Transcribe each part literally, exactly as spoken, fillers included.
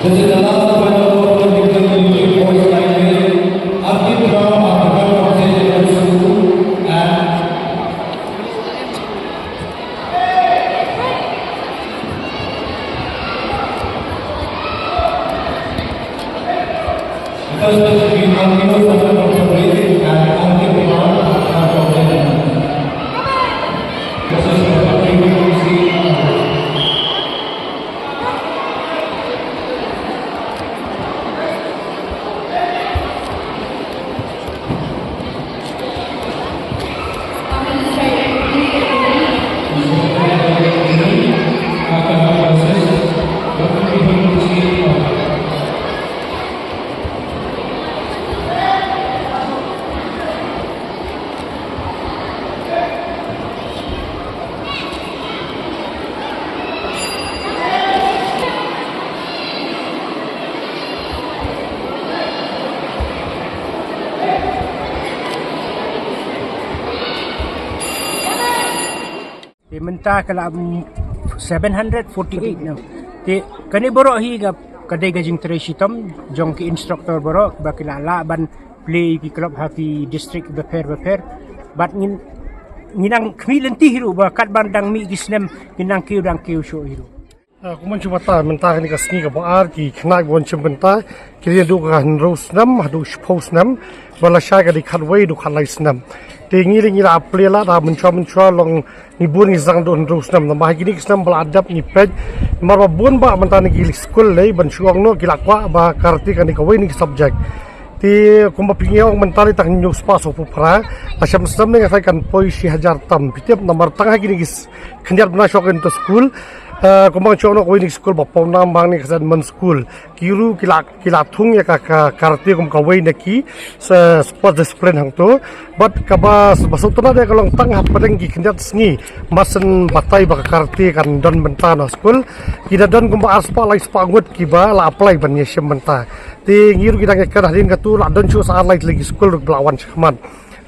This is the last final for the Division Unit Boys Line Race. Arpit Ram, African Foundation High School, and first, we continue for the race and Arpit Ram, African Foundation. This is the Te mynta ka la, mm, seven hundred forty-eight no. Te kane baroh hi ka, ka dei ka jingtrei shitom jong ki instructor baroh ba ki la lah ban plie ki club ha ki district bapher bapher. Bad ngin, ngin nang khmih lynti hi ruh ba kat ban dang mih ki snem ngin nang kiew dang kiew shuh hi ruh. Ah, kumba shu batai mynta kane ka sngi kaba ar ki khynnah kiba wan shim bynta ki la ïa duh ka hynriew snem haduh shiphew snem, ba lashai ka dei khatwei haduh khatlai snem. Te ngi lei ngi la plie lad ha mynshuwa mynshuwa long ngi bun ngi sdang duh hynriew snem, namar ha kine ki snem ba la dep ngi peit namar ba bun bah mynta na ki skul lei ban shu ong noh ki la kwah ba karate kane kawei na ki subject. Te kumba phi ong mynta lei tang hynñiew spah sawphew phra, la shem snem ne nga tharai kan poi shi hajar tam. Phi tip namar tang ha kine ki s-, khyndiat bnai shuwa ka inter school. Eh, kumba nga shu ong noh kawei na ki skul ba pawnam bha ne ka Saint Mon School. Ki ruh ki la, ki la thung ïa ka, ka karate kum kawei na ki, sa, sports discipline hangto. Bad kaba, ba sngewtynnat de ka long tang hapdeng ki khyndiat sngi, mar shen batai ba ka karate kan don bynta na skul. Ki da don kumba ar spah lai spah ngut kiba la apply ban ïa shim bynta. Te ngi ruh ki dang ïa kren hadien katu la don shuh sa ar lai tylli ki skul ruh ba la wan shakhmat.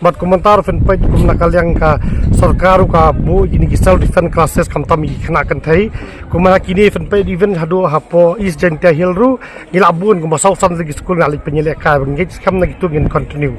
Bad kumta ruh phin peit kum na ka liang ka sorkar ruh ka buh ïa kine ki self defense classes khamtam ïa ki khynnah kynthei. Kumba ha kine phin peit even haduh hapoh East Jaintia Hills ruh ngi la bun kumba saw san tylli ki skul nga leit pynïalehkai ban ngeit skhem na kitu ngin continue.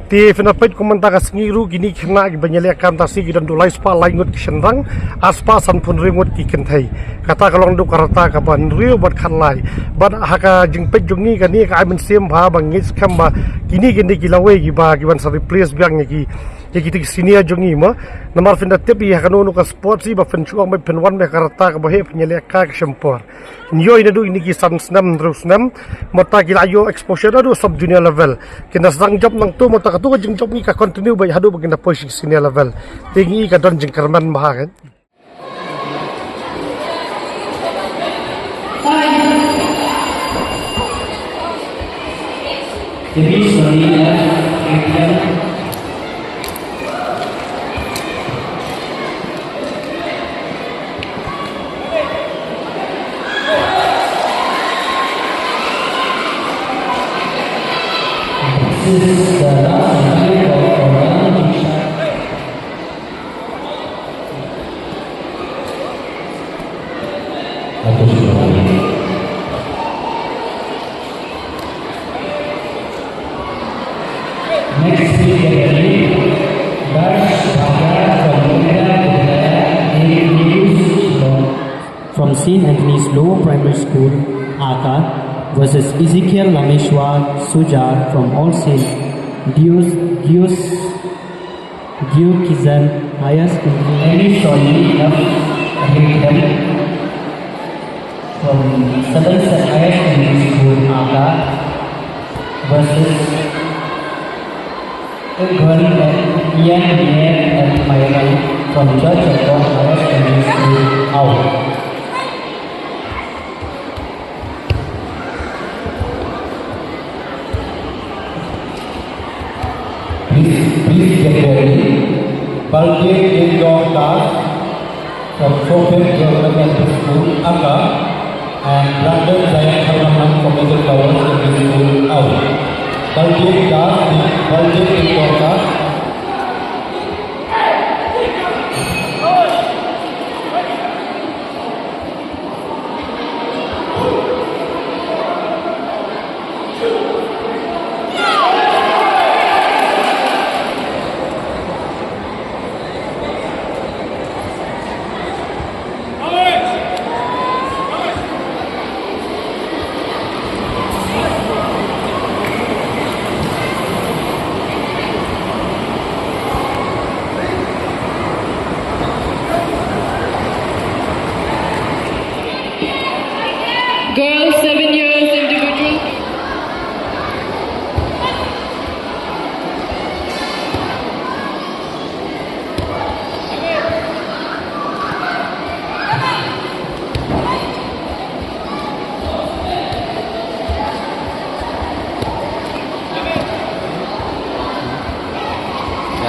Te phin peit kumta ka sngi ruh kine ki khynnah kiba ngi lehkai mynta sngi ki don duh lai spah lai ngut ki shynrang, ar spah sanphew hynriew ngut ki kynthei. Kata ka long duh ka rta kaba hynriew bad khatlai. Bad ha ka jingpeit jong ngi kane ka ai mynsiem bha ba ngeit skhem ba kine kine ki lawei kiba ki wan sa replace biang ïa ki, ïa kito ki senior jong ngi mo. Namar phin da tip ïa kano kano ka sports hi ba phin shu ong ba phin wan ba ka rta kaba heh phin ïalehkai ka shim por. Ngi ïoh ïa naduh ine ki san snem hynriew snem mynta ki la ïoh exposure naduh sub junior level. Kin da sdang jop nangto mynta katu ka jingjop ngi ka continue beit haduh ba kin da poi sha ki senior level. Te ngi ka don jingkyrmen bha kan. This is the last and final call for the Next speaker, Darsh Bhatia from India, India, News. From Saint Anthony's Lower Primary School, Aka, versus Ezekiel Lameshwar Sujar from All Saint Dios, Dios, Diocletian Higher Secondary. Any Sony of Hidden from Seventh Saint Higher Secondary School, Aka, versus Gwen Ian Ian and Myron from Church of God Higher Secondary School, Ao. Please, please get ready. Baldev Dingdong Das from Prophet Government L P School, Aka, and Brandon Zion Kharnamang from Middle Tower Secondary School, Ao. Baldev Das, Baldev Dingdong Das.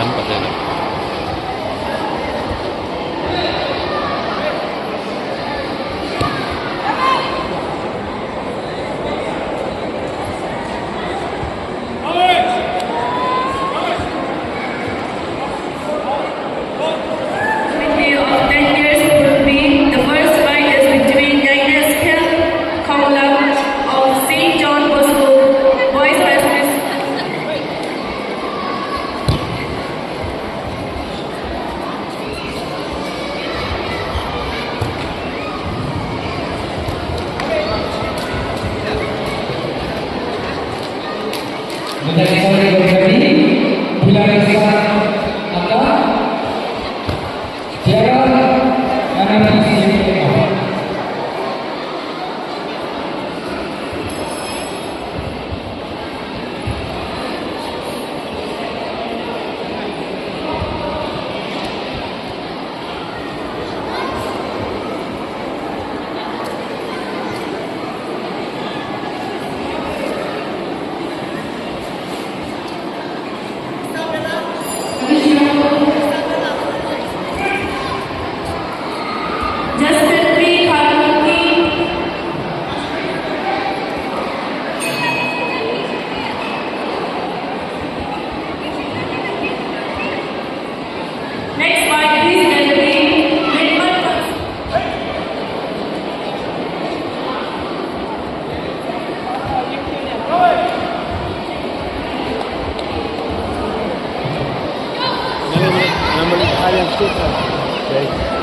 Committee of ten years Group B. The first fight is between Yaines Khel Khonglam of Saint John Bosco Boys High School. Justin P. Kharkhoki. Next fight, please, Delhi. Nirmal Khan.